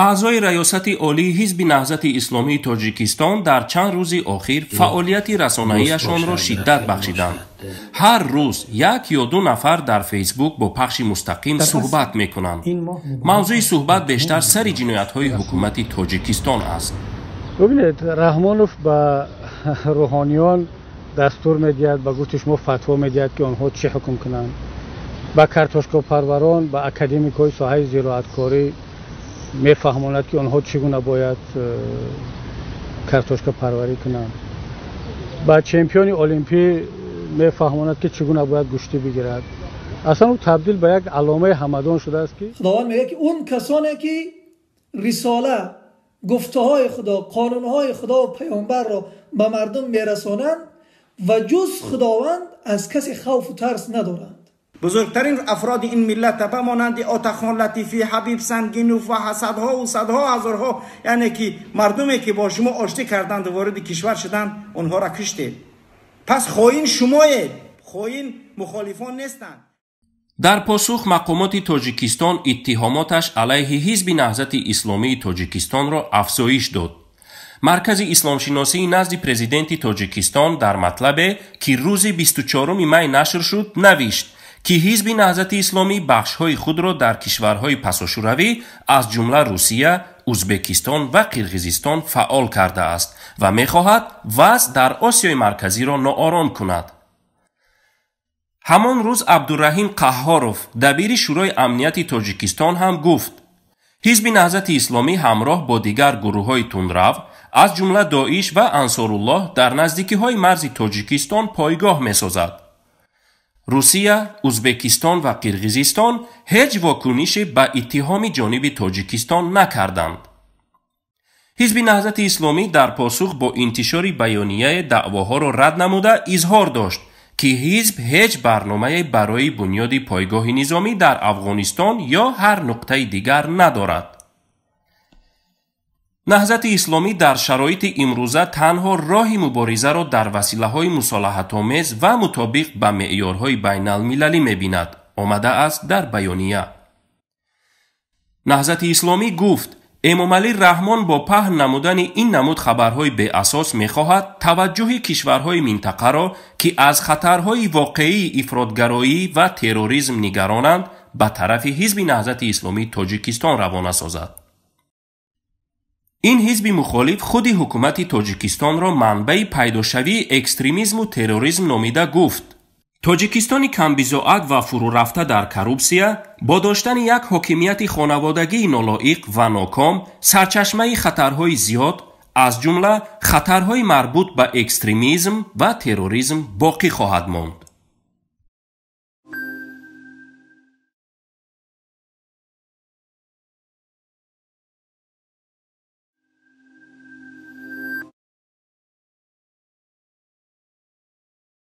Аъзои Раёсати Олии Ҳизби Наҳзати Исломии Тоҷикистон дар чанд рӯзи охир фаъолияти расонаиашонро шиддат бахшиданд. Ҳар рӯз як ё ду нафар дар Фейсбук бо пахши мустақим суҳбат мекунанд. Мавзӯи суҳбат бештар сари ҷиноятҳои ҳукумати Тоҷикистон аст. Бубинед, Раҳмонов ба рӯҳониён дастур медиҳад, ба гуфти шумо фатво медиҳад, ки онҳо чӣ ҳукм кунанд. Ба картошкапарварон, ба академикҳои соҳаи зироаткорӣ мефаҳмонад, ки онҳо чӣ гуна бояд картошкапарварӣ кунанд. Ба чемпиони олимпӣ мефаҳмонад, ки чӣ гуна бояд гӯштӣ бигирад. Аслан ӯ табдил ба як аломаи ҳамадон шудааст, ки Худованд мегӯяд, ки он касоне ки рисола, гуфтаҳои Худо, қонунҳои Худо ва паёмбарро ба мардум мерасонанд ва ҷуз Худованд аз касе хавфу тарс надоранд. Бузургтарин афроди ин миллат ба монанди Отахон Латифӣ, Ҳабиб Сангинов ва садҳову садҳо ҳазорҳо, яъне ки мардуме ки бо шумо оштӣ карданд, вориди кишвар шуданд, онҳоро киштед. Пас хоин шумоед, хоин мухолифон нестанд. Дар посух мақомоти Тоҷикистон иттиҳомоташ алайҳи Ҳизби Наҳзати Исломии Тоҷикистонро афзоиш дод. Маркази исломшиносии назди президенти Тоҷикистон дар матлабе, ки рӯзи 24 май нашр шуд, навишт, ки Ҳизби Наҳзати Исломӣ бахшҳои худро дар кишварҳои пасошӯравӣ, аз ҷумла Русия, Узбекистон ва Қирғизистон фаъол кардааст ва мехоҳад вазъ дар Осиёи Марказиро ноором кунад. Ҳамон рӯз Абдураҳим Қаҳҳоров, дабири Шӯрои амнияти Тоҷикистон, ҳам гуфт: Ҳизби Наҳзати Исломӣ ҳамроҳ бо дигар гурӯҳҳои тундрав, аз ҷумла Доиш ва Ансоруллоҳ, дар наздикиҳои марзи Тоҷикистон пойгоҳ месозад. Русия, Узбекистон ва Қирғизистон ҳеҷ вокунише ба иттиҳоми ҷониби Тоҷикистон накарданд. Ҳизби Наҳзати Исломӣ дар посух бо интишори баёнияе даъвоҳоро рад намуда, изҳор дошт, ки ҳизб ҳеҷ барномае барои бунёди пойгоҳи низомӣ дар Афғонистон ё ҳар нуқтаи дигар надорад. Наҳзати Исломӣ дар шароити имрӯза танҳо роҳи муборизаро дар василаҳои мусолиҳатомез ва мутобиқ ба меъёрҳои байналмилалӣ мебинад, омадааст дар баёния. Наҳзати Исломӣ гуфт: Эмомалӣ Раҳмон бо паҳн намудани ин намуд хабарҳои беасос мехоҳад таваҷҷӯҳи кишварҳои минтақаро, ки аз хатарҳои воқеии ифротгароӣ ва терроризм нигаронанд, ба тарафи Ҳизби Наҳзати Исломии Тоҷикистон равона созад. Ин ҳизби мухолиф худи ҳукумати Тоҷикистонро манбаи пайдошавии экстремизму терроризм номида гуфт: Тоҷикистони камбизоат ва фурӯрафта дар коррупсия бо доштани як ҳокимияти хонаводагии нолоиқ ва ноком сарчашмаи хатарҳои зиёд, аз ҷумла хатарҳои марбут ба экстремизм ва терроризм боқӣ хоҳад монд.